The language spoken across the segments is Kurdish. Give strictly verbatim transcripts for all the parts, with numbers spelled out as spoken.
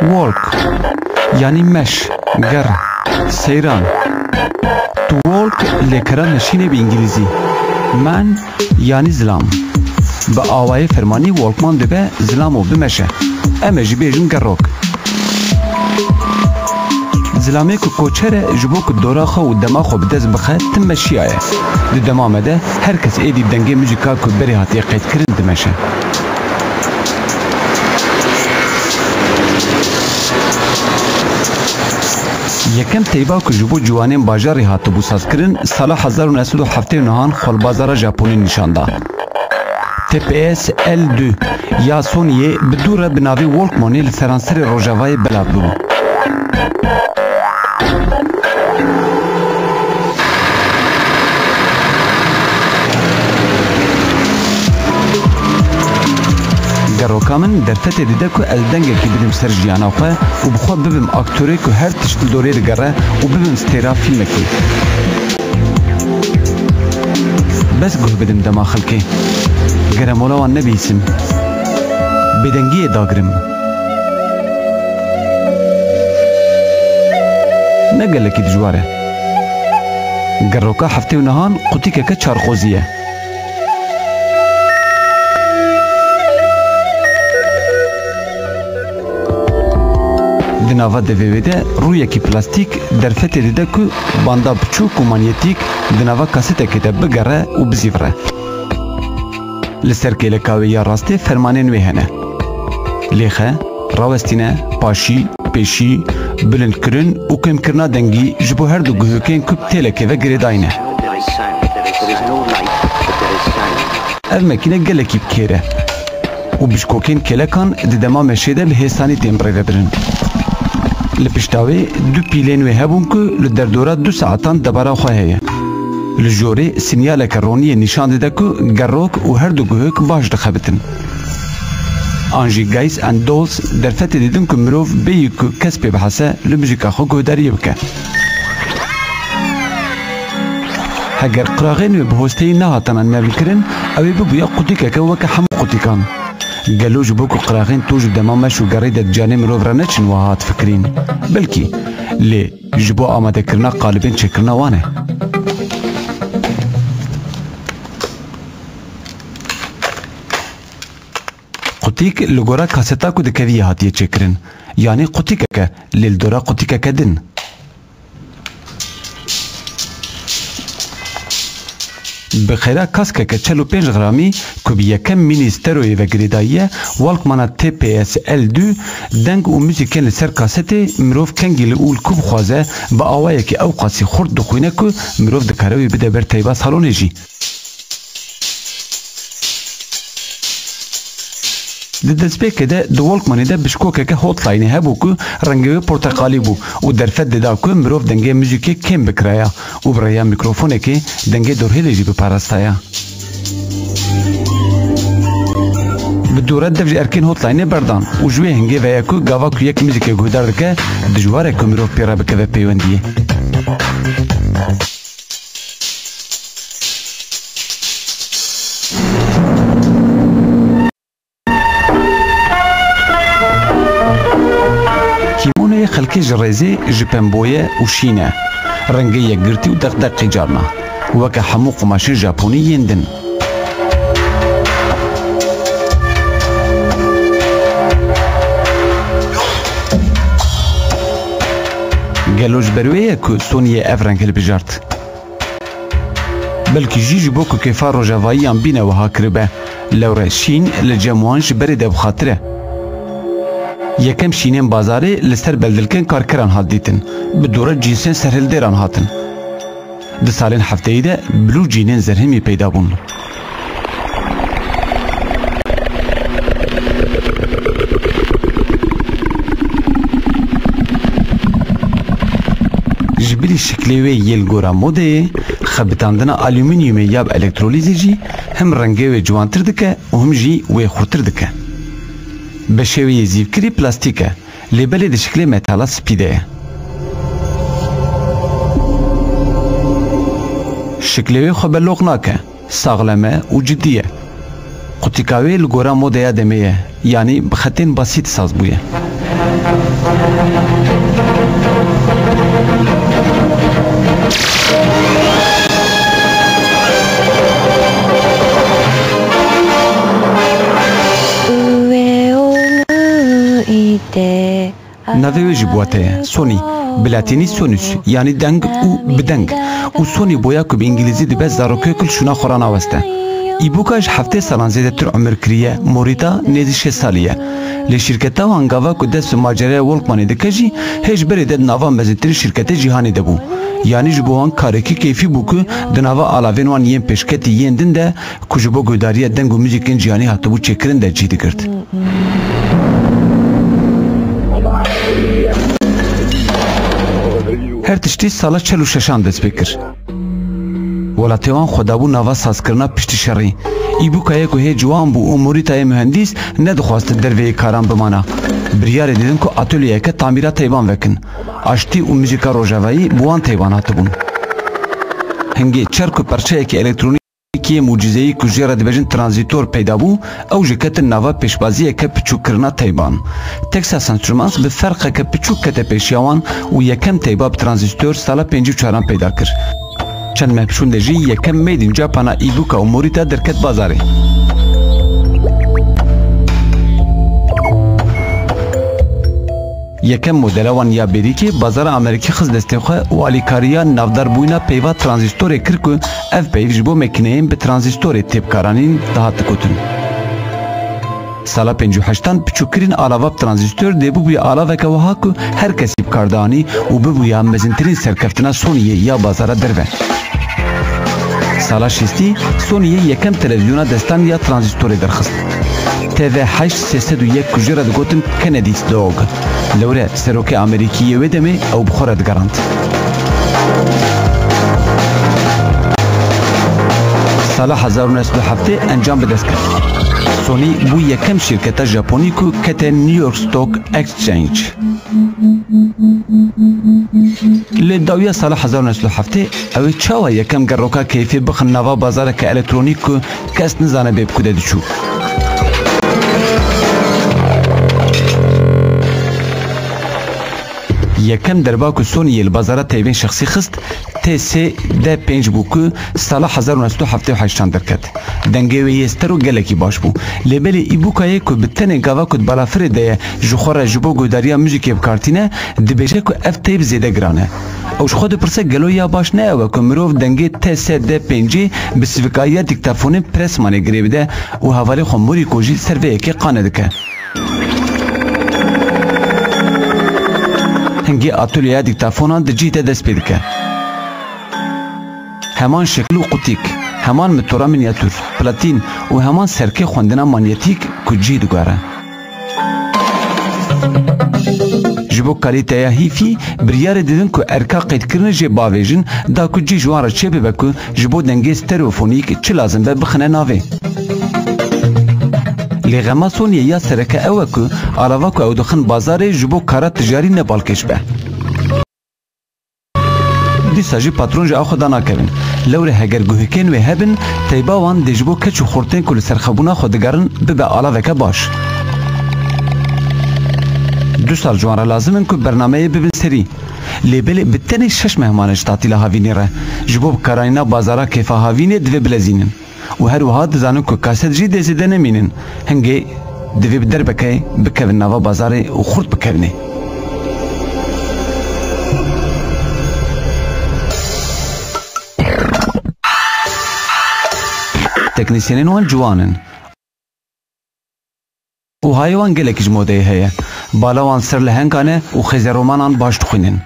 Walk, yanî meş, ger, seyran. To walk lêkera meşînê bi îngilîzî. Man, yanî zilam. Bi awayê fermanî walkman dibe zilam û bimeşe. Em ê jî bêjin gerok. Zilamê ku koçer e, ji bo ku dora xwe û dema xwe bi dest bixe, tim meşiyaye. Di dema me de her kes êdî dengê muzîka ku berê hatiye qeydkirin dimeşe. Yekem teyba ku ji bo ciwanên bajarê hatibû sazkirin, sala hezar û neh sed û heftê û nehan xwe li bazara Japonê nîşan da. T P S L du ya Sonyê bi dû re bi navê Walkmanê li seranserê Rojavayê belav bû. Geroka min derfetê dide ku ez dengekî bidim ser jiyana xwe û bi xwe bibim aktorê ku her tişt li dorê digere û bibim stêra fîlmekî. Bes guh bidim dema xelkê. Geremola wan nebihîsim. Bêdengiyê dagirim. Ne gelekî dijwar e. Geroka heftê û nehan qutîkeke çarqozî ye. Di nava devê wê de rûyekî plastîk derfetê dide ku banda biçûk û manyetîk di nava kasetekê de bigere û bizîvire. Li ser kêleka wê ya rastê fermanên wê hene. Lêxe, rawestîne, paşî, pêşî, bilindkirin û kêmkirina dengî ji bo her du guhokên ku bi têlekê ve girêdayî ne. Ev mekîne gelekî bi kêr e û bişkokên kêlekan di dema meşê de bi hêsanî tên birêvebirin. Li pişta wê du pîlên wê hebûn ku li derdora du saetan debara xwe heye. Li jorê sinyaleke roniyê nîşan dide ku gerok û her du guhok baş dixebitin. An jî Guys and Dolls derfetê didin ku mirov bêyî ku kes pê bihese li muzîka xwe guhdariyê bike. Heger qiraxên wê bi hosteyî nehatana nermkirin, ew ê bibûya qutîkeke weke hemû qutîkan. Gelo ji bo ku qiraxên to ji dema meş û gerî de di canê mirov re neçin wiha hat fikirîn? Belkî. Lê ji bo amadekirina qalibên çêkirina wan e. Qutîk li gora kaseta ku dikeviyê hatiye çêkirin. Yanî qutîkeke, lê li dora qutîkeke din. Bi xêra kaskeke çel û pênc gramî ku bi yekem mînî stereoyê ve girêdayî ye, Walkmana T P S L du deng û muzîkên li ser kasetê mirov kengî li û li ku bixwaze bi awayekî ewqasî xurt dixwîne ku mirov dikare wî bide ber teyba salonê jî. Di destpêkê de di Walkmanê de bişkokeke Hotline hebû ku rengê wê porteqalî bû û derfet dida ku mirov dengê muzîkê kêm bikiraya û bi rêya mîkrofonekê dengê dorhêlê jî biparastaya. Bi dû re dev ji erkên Hotline-ê berdan û ji wê hingê ve ye ku gava ku yek muzîkê guhdar dike, dijwar e ku mirov pê re bikeve peywendiyê. Kîmonoyê xelkê ji rêzê ji pembo ye û şîn e. Rengê yekgirtî û deqdeqî carna, weke hemû qumaşên Japonî yên din. Gelo ji ber wê ye ku Sonyê ev reng hilbijart? Belkî jî ji bo ku kêfa rojavayiyan bîne wiha kiribe. Lewre şîn li cem wan ji berê de bi xatir e. Yekem şînên bazarê li ser beldilkên karkeran hat dîtin. Bi dû re cînsên serhildêran hatin. Di salên hefteyî de blue jeanên zerhemî peyda bûn. Ji bilî şiklê wê yê li gora modeyê, xebitandina alumînyumê ya bi elektrolîzê jî hem rengê wê ciwantir dike û hem jî wê xurtir dike. Beşê wê yê zîvkirî plastîk e. Lê belê di şiklê metala spî de ye. Şiklê wê xwe beloq nake, saxlem e û cidî ye. Qutîka wê li gora modeya demê ye, yanî bi xetên basît saz bûye. Navê wê jî bi wate ye, Sony, bi latînî sonus, yanî deng û bi deng. Û Sony boya ku bi îngilîzî dibe zarokê ku li şûna xwe re naweste. Îbûka ji heftê salan zêdetir umir kiriye, Morita nêzî şêst salî ye. Lê şîrketa wan gava ku dest bi maceraya Walkmanê dike jî, hê ji berê de di nava mezintirîn şîrketê cîhanê de bû. Yanî ji bo wan karekî keyfî bû ku di nava alavên wan yên pêşketî yên din de ku ji bo guhdariya deng û muzîkên cîhanî hatibû çêkirin de cî digirt. Her tiştî sala çel û şeşan dest pê kir. Welatê wan xwe dabû nava sazkirina piştî şerê. Îbûkayê ku hê ciwan bû û Morîtayê muhendîs nedixwast derveyê karan bimana. Biryarê didin ku atolyeyeke tamîra teyban vekin. Aştî û muzîka rojavayî bi wan teyban hatibûn. Hingê çerk û perçeyekî elektronîk yê mucîzeyî ku jê re dibêjin tranzîtor peyda bû, ew jî ketin nava pêşbaziyeke piçûkkirina teyban. Texas Instruments bi ferqeke piçûk kete pêşiya wan û yekem teyba bi tranzîstor sala pêncî û çaran peyda kir. Çend meh bi şûnde jî yekem Made in Japan a Îbûka û Morîta derket bazarê. Yekem modela wan ya bêrîkê bazara Amerîkî xist destê xwe û alîkariya navdarbûyîna peyva tranzîstorê kir ku ev peyv ji bo makîneyên bi tranzîstorê têbikaranîn dihat digotin. Sala pêncî û heştan piçûkkirîn alava bi tranzîstor dê bibûye alaveke wiha ku her kesî bi kar dianî û bibûya mezintirîn serkeftina Sonyê ya bazara derve. Sala şêstî Sonyê yekem televîzyona destan ya tranzîstorê derxist. T V heşt sê sed û yek ku jê re digotin Kennedy's Dog. Lewre serokê Amerîkî yê wê demê ew bi xwe re digerand. Sala hezar û neh sed û heftê encam bi dest kir. Sony bû yekem şîrketa Japonî ku kete New York Stock Exchange. Li dawiya sala hezar û neh sed û heftê ew ê çawa yekem geroka keyfê bixin nava bazareke elektronîk ku kes nizane bê bi ku de diçû? Yekem derba ku Sonyê li bazara teyvên şexsî xist, T S D pênc bû ku sala hezar û neh sed û heftê û heştan derket. Dengê wê yê ster û gelekî baş bû. Lê belê Îbûkayê ku bi tenê gava ku di balafirê de ye ji xwe re ji bo guhdariya muzîkê bi kar tîne, dibêje ku ev teyp zêde giran e. Ew ji xwe dipirse gelo ya baş ne ew e ku mirov dengê T S D pêncê bi sivikayiya dîktafonên Pressmanê girê bide û hevalê xwe Morîko jî ser vê yekê qane dike. Hingê atolyeya dîktafonan di cih de dest pê dike. Heman şekil û qutîk, heman mitora minyatûr, platîn û heman serkê xwendina manyetîk ku cih diguhere. Ji bo kalîteya hîfî, biryarê didin ku erka qeydkirinê jê bavêjin, da ku cih ji wan re çêbibe ku ji bo dengê stereofonîk çi lazim be bixine navê. Lê xema Sonyê ya sereke ew e ku alava ku ew dixin bazarê ji bo kara tijarî ne balkêş be. Dîsa jî patron ji axwe danakevin. Lewre heger guhekên wê hebin, teyba wan dê ji bo keç û xurtên ku li ser xebûna xwe digerin bibe alaveke baş. Du sal ji wan re lazim in ku bernameyê bibin serî. Lê belê bi tenê şeş meh mane ji tatîla havînê re. Ji bo bikaranîna bazara kêfa havînê divê bilezînin. Û her wiha dizanin ku kaset jî dê zêde nemînin. Hingê divê bi derbekê bikevin nava bazarê û xurt bikevnê. Teknîsyenên wan ciwan in. Û hayê wan gelekî ji modeyê heye. Bala wan ser lehengan e û xêze romanan baş dixwînin.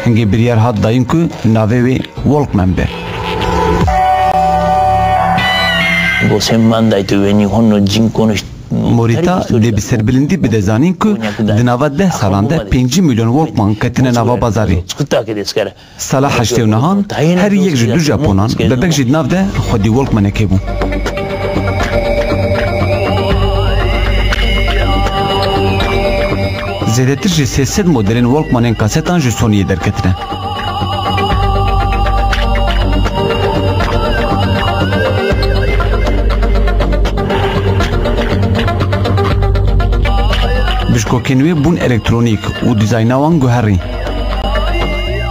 Hingê biryar hat dayîn ku navê wê Walkman be. Morîta dê bi serbilindî bide zanîn ku di nava deh salan de pêncî milyon Walkman ketine nava bazarê. Sala heştê û nehan her yek ji du Japonan, bebek jî di nav de xwedî Walkmanekê bû. Zêdetir ji sê sed modelên Walkmanên kasetan ji Sonyê derketine. Kên wê bûn elektronîk û dîzayna wan guherî.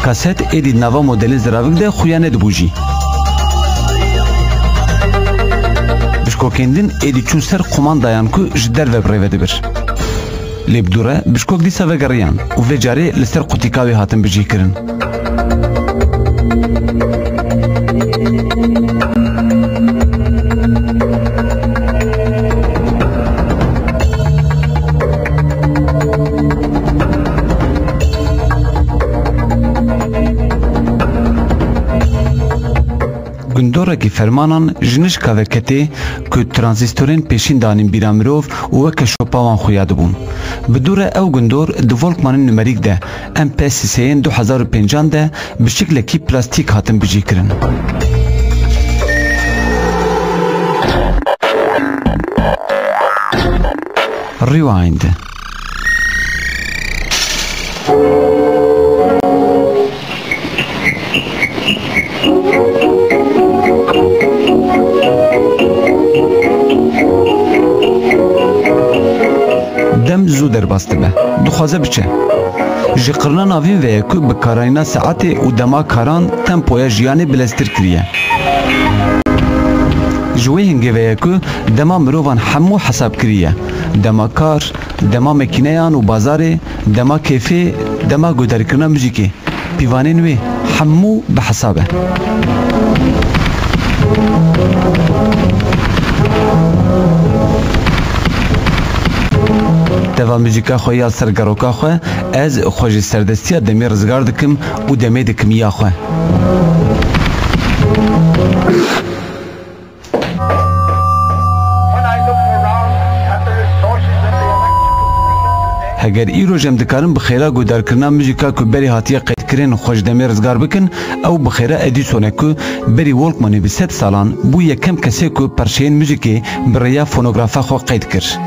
Kaset êdî di nava modelên ziravik de xuya nedibû jî. Bişkokên din êdî çûn ser qomandayan ku ji derve bi rê ve dibir. Lê bi dû re bişkok dîsa vegeriyan û vê carê li ser qutîka wê hatin bijîkirin. Gundorekî fermanan ji nişka ve ketê ku transîstorên pêşîn danîn bîra mirov û weke şopa wan xuya dibûn. Bi dû re ew gundor di Volkmanên numerîk de, M P S S yên du hezar û pêncan de bi şiklekî plastîk hatin bijîkirin. Rewind. Dem zû derbas dibe. Dixwaze biçe. Ji qirna navîn ve ye ku bi karayîna saetê û dema karan tempoya jiyanê bileztir kiriye. Ji wê hingê ve ye ku dema mirovan hemû hesab kiriye. Dema kar, dema makîneyan û bazarê, dema kêfê, dema guhdarîkirina muzîkê. Pîvanên wê hemû bi hesab e. Teva muzîka xwe ya ser geroka xwe, ez xwe ji serdestiya demê rizgar dikim û demê dikim ya xwe. Heger îroj em dikarin bi xêra guhdarkirina muzîka ku berê hatiye qeydkirin xwe ji demê rizgar bikin, ew bi xêra Edison e ku berî Walkmanê bi sed salan bû yekem kesê ku parçeyên muzîkê bi rêya fonografa xwe qeyd kir.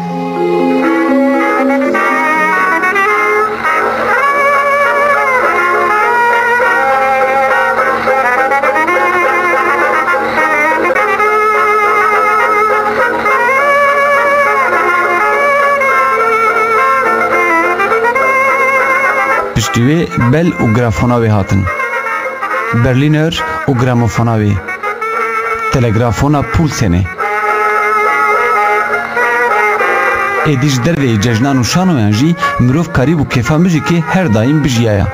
Piştî wê bel û grafona wê hatin. Berliner û gramofona wê. Telegrafona Poulsenê. Êdî ji derveyî cejnan û şanoyan jî mirov karîbû kêfa muzîkê her daîm bijiyaya.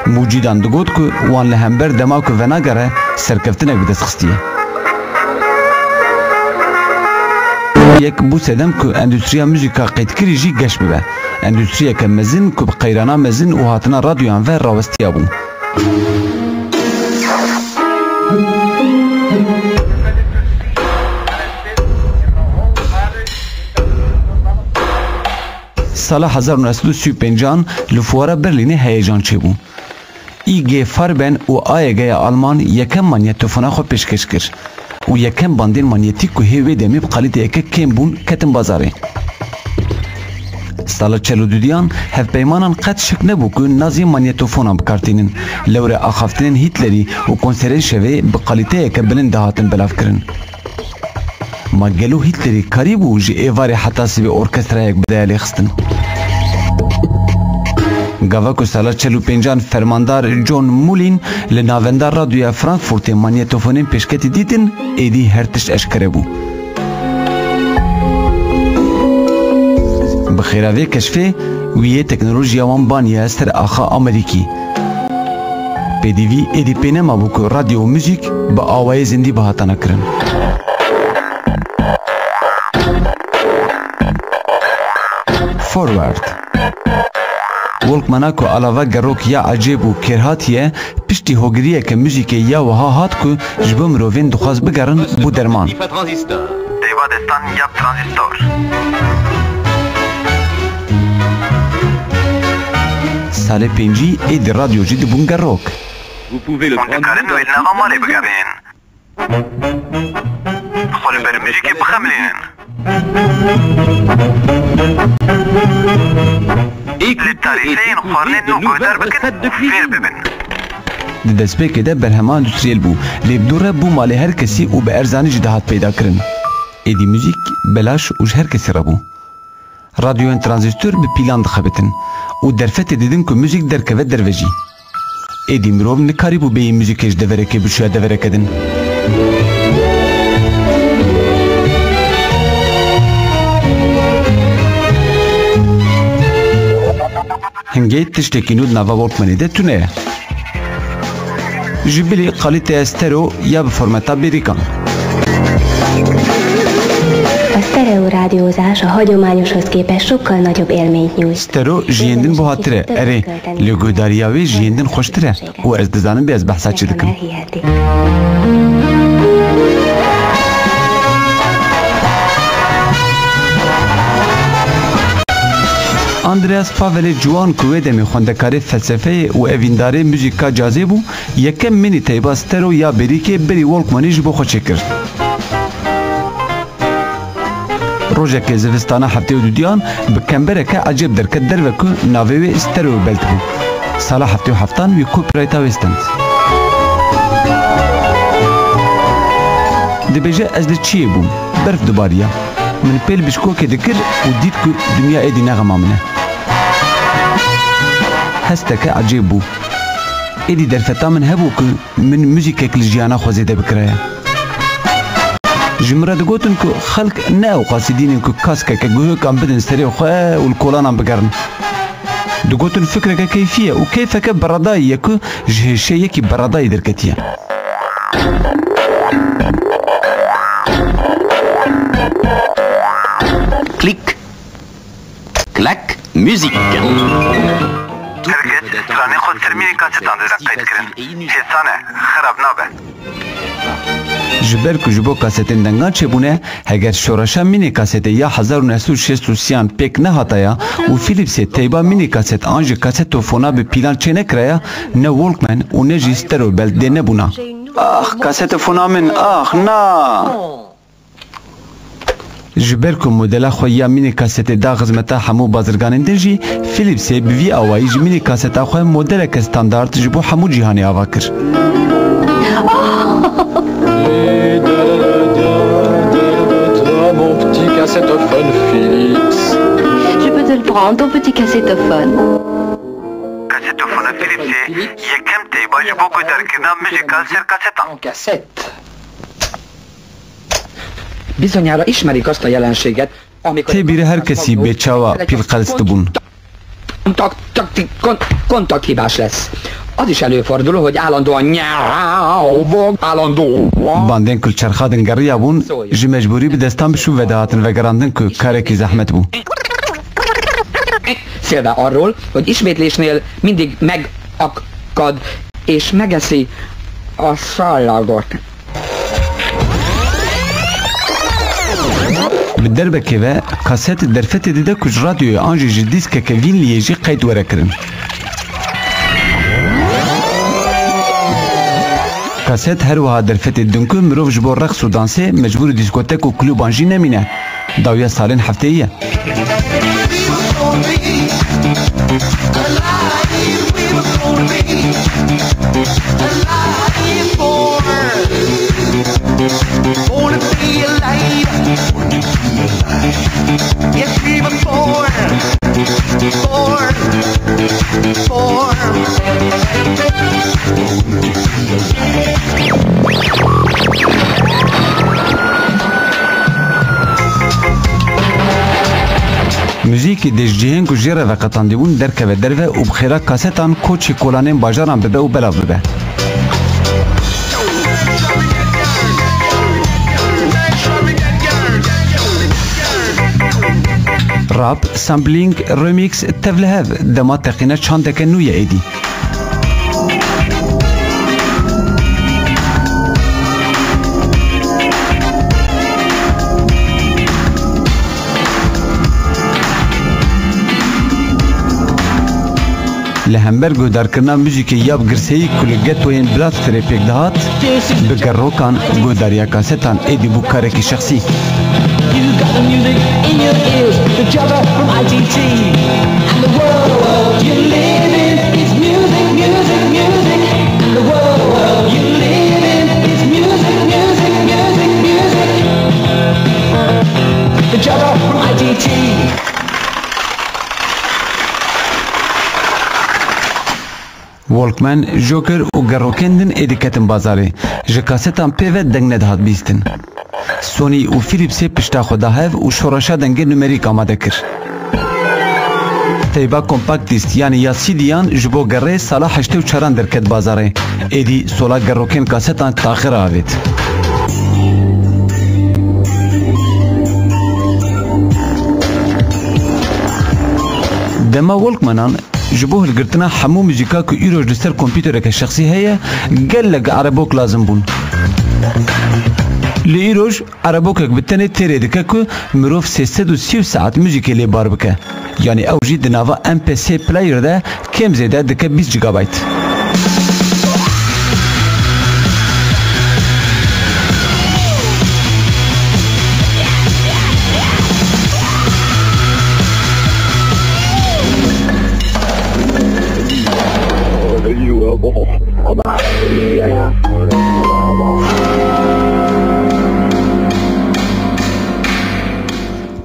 Mûcîdan digot ku wan li hember dema ku venagere serkeftinek bi dest xistiye. Yek bû sedem ku endûstriya muzîka qeydkirî jî geş bibe. Endûstriyeke mezin ku bi qeyrana mezin û hatina radyoyan ve rawestiya bû. Sala hezar û neh sed û sî û pêncan li Fuara Berlînê heyecan çêbû. I G Farben û A E G ya Alman yekem manyetofona xwe pêşkêş kir û yekem bandên manyetîk ku hê wê demê bi kalîteyeke kêm bûn, ketin bazarê. Sala çel û dudiyan hevpeymanan qet şik nebû ku nazî manyetofonan bi kar tînin. Lewre axaftinên Hitlerî û konserên şevê bi kalîteyeke bilind dihatin belavkirin. Ma gelo Hitlerî karîbû ji êvarê heta sibê orkestrayek bide lêxistin? Gava ku sala çel û pêncan fermandar John Mullin li navenda radyoya Frankfurtê manyetofonên pêşketî dîtin, êdî her tişt eşkere bû. Bi xêra vê keşfê wî yê teknolojiya wan baniye ser axa Amerîkî. Pêdivî êdî pê nemabû ku radyo û muzîk bi awayê zindî bihatana kirin. Forward. Walkmana ku alava gerok ya ecêb û kêrhatî ye, piştî hogiriyeke muzîkê ya wiha hat ku ji bo mirovên dixwaz bigerin bû derman. Dêva destan ya transistor. Salê pêncî êdî radyo jî dibûn gerok. Hûn dikarin wê li nava malê bigerîn. Xwe li ber muzîkê bixemilînin. Li tarîfeyên xwarinên nû guhdar bikin û fêr bibin. Di destpêkê de berhema endûstriyel bû, lê bi dû re bû malê her kesî û bi erzanî jî dihat peyda kirin. Êdî muzîk belaş û ji her kesî re bû. Radyoyên transîstor bi pîlan dixebitin û derfetê didin ku muzîk derkeve derve jî. Êdî mirov nikarîbû bêyî muzîkê ji deverekê bişuya devereke din. Hingê tiştekî nû di nava Walkmanê de tune ye. Ji bilî kalîteya stereo ya bi formeta bêrîkan. A sztereorádiózás a hagyományoshoz képest sokkal nagyobb élményt nyújt. Stereo ji yên din buhatir e, erê, lê guhdariya wê ji yên din xweştir e û ez dizanim bê ez behsa çi dikim. Andreas Pavelê ciwan ku wê demê xwendekarê felsefeyê û evîndarê muzîka cazê bû, yekem mînî teyba stereo ya bêrîkê berî Walkmanê ji bo xwe çêkir. Rojekê zivistana heftê û dudiyan bi kembereke ecêb derket derve ku navê wê Stereo Belt bû. Sala heftê û heftan wî copyrighta wê stend. Dibêje, ez li çiyê bûm. Berf dibariya. Min pêl bişkokê dikir û dît ku dinya êdî ne xema min e. Hesteke ecêb bû. Êdî derfeta min hebû ku min muzîkek li jiyana xwe zêde bikiraya. Ji min re digotin ku xelk ne ewqasî dîn in ku kaskeke guhêkan bidin serê xwe û li kolanan bigerin. Digotin fikreke keyfî ye û keyfeke beredayî ye ku ji hêşê yekî beredayî derketiye. Klik. Klak müzik. Her kes stranê xwe ser mînî kasetan dide qeyd kirin. Hêsan e, xerab nabe. Ji ber ku ji bo kasetên dengan çêbûne, heger şoreşa mînî kasetê ya hezar û neh sed û şêst û sêyan pêk nehataya û Philipsê teyba mînî kaset an jî kasetofona bi pîlan çênekiraya, ne Walkman û ne jî Stereo Belt dê nebûna. Ax, kasetofona min, ax, na! Ji ber ku modela xwe ya mînî kasetê da xizmeta hemû bazirganên din jî, Philipsê bi vî awayî ji mînî kaseta xwe modeleke standard ji bo hemû cîhanê ava kir. Mon petit cassettophone Philips. Je peux te le prendre, ton petit cassettophone. Kasetofona Philipsê yekem teyba ji bo guhdarkirina muzîka li ser kasetan. Bizonyára ismerik azt a jelenséget, Tê bîrê her kesî bê çawa pîlqels dibûn. Kontakti baş les. Az is előfordul, hogy állandóan nyávog, állandóan. Bandên ku li çerxa din geriyabûn, ji mecbûrî bi destan bi şûn ve dihatin vegerandin ku karekî zehmet bû. Szélve arról, hogy ismétlésnél mindig megakad és megeszi a szallagot. Bi derbekê ve kaset derfetê dide ku ji radyoyê an jî ji dîskeke vînliyê jî qeyd were kirin. Kaset her wiha derfetê didin ku mirov ji bo reqs û dansê mecbûr dîskotek û klûban jî nemîne. Dawiya salên hefteyî ye. Muzîkê dê ji cihên ku jê re veqetandibûn derkeve derve û bi xêra kasetan koçê kolanên bajaran bibe û belav bibe. Rap, sampling, remix, tevlihev, dema teqîna çandeke nû ye êdî. Li hember guhdarkirina muzîkê ya bi girseyî ku li getoyên Bladsterê pêk dihat, bi gerrokan guhdariya kasetan êdî bû karekî şexsî. You've got the music in your ears, the Jabba from I T T. And the world you live in is music, music, music. And the world you live in is music, music, music, music. The Jabba from I T T. Walkman, Joker û gerokên din êdî ketin bazarê. Ji kasetan pê ve deng nedihat bîstin. Sony û Philipsê pişta xwe da hev û şoreşa dengê numerîk amade kir. Teyba compact disc, yanî ya C D'yan ji bo gerê sala heştê û çaran derket bazarê. Êdî sola gerokên kasetan taxir avêt. Dema Walkmanan ji bo hilgirtina hemû muzîka ku îroj li ser kompîtereke şexsî heye, gelek erebok lazim bûn. Li îroj erebokek bi tenê têrê dike ku mirov sê sed û sî saet muzîkê lê bar bike. Yanî ew jî di nava M P C player de kêm zêde dike bîst gigabayt.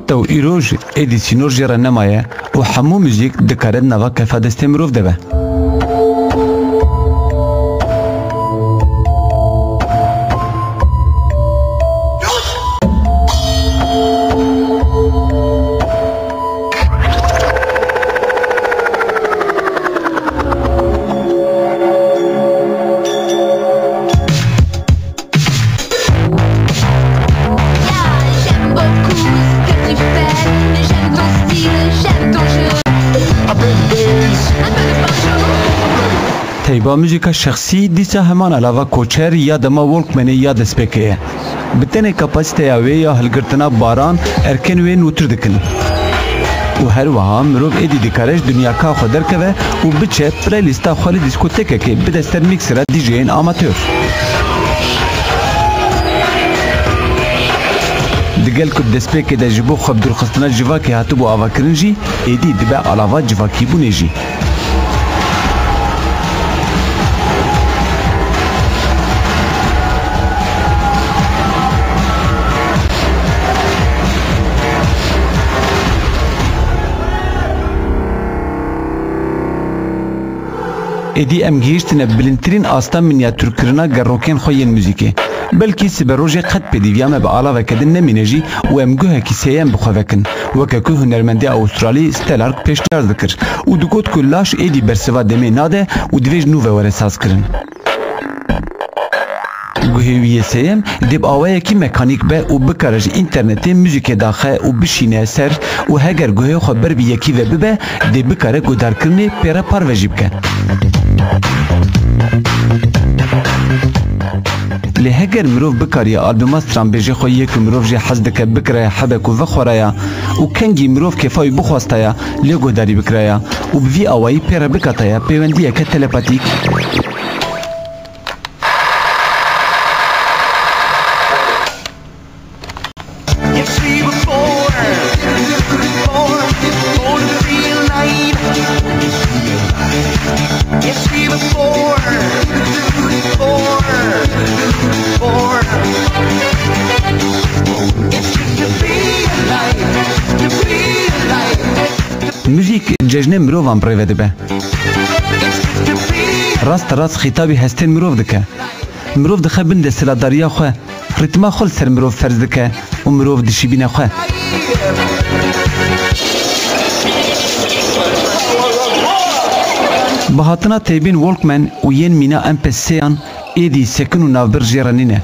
Tew îroj êdî sînor jê re nemaye û hemû muzîk dikare di nava kefa destê mirov de be. J'aime beaucoup ce que tu fais, j'aime ton style, j'aime ton jeu. Un peu de banjo. Teyba muzîka şexsî dîsa heman alava koçer ya dema Walkmanê ya destpêkê ye. Bi tenê kapasiteya wê ya hilgirtina baran erkên wê nûtir dikin. Û her wiha mirov êdî dikare ji dinyaka xwe derkeve û biçe playlista xwe li dîskotekekê bide ser mîksera D J'yên amatör. Digel ku bi destpêkê de ji bo xwe bi dûrxistina civakê hatibû avakirin jî, êdî dibe alava civakîbûnê jî. Êdî em gihîştine bilindtirîn asta minyatûrkirina gerokên xwe yên muzîkê. Belkî siberojê qet pêdîviya me bi alaveke din nemîne jî û em guhekî sêyem bi xwe vekin, weke ku hunermendê Awustralî Stellark pêşniyaz dikir û digot ku laş êdî bersiva demê nade û divê ji nû ve were sazkirin. Guhê wî yê sêyem dê bi awayekî mekanîk be û bikare ji înternetê muzîkê daxe û bişîne ser û heger guhê xwe ber bi yekî ve bibe, dê bikare guhdarkirinê pê re parve jî bike. Lê heger mirov bikariye albuma stranbêjê xwe yê ku mirov jê hez dike bikiraya hebe ku vexwaraya û kengî mirov kêfa wî bixwastaya lê guhdarî bikiraya û bi vî awayî pê re bikataya pêwendiyeke telepatîk. Yes, we were born, born, born to be alive. Yes, we were born, born, born. It's good to be alive, to be alive. Muzîk cejnê mirovan bi rê ve dibe. Rast rast xîtabî hestên mirov dike. Mirov dixe bin desthilatdariya xwe, rîtma xwe li ser mirov ferz dike û mirov dişibîne xwe. Bi hatina teybên Walkman û yên mîna M P C yan êdî sekin û navbir jê re nîne.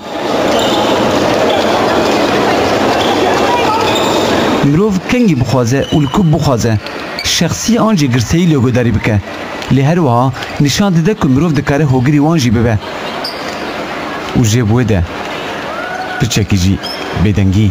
Mirov kengî bixwaze û li ku bixwaze, şexsî an jî girseyî lêguhdarî bike. Lê her wiha nîşan dide ku mirov dikare hogirî wan jî bibe. Û jê bi wê de piçekî jî bêdengî.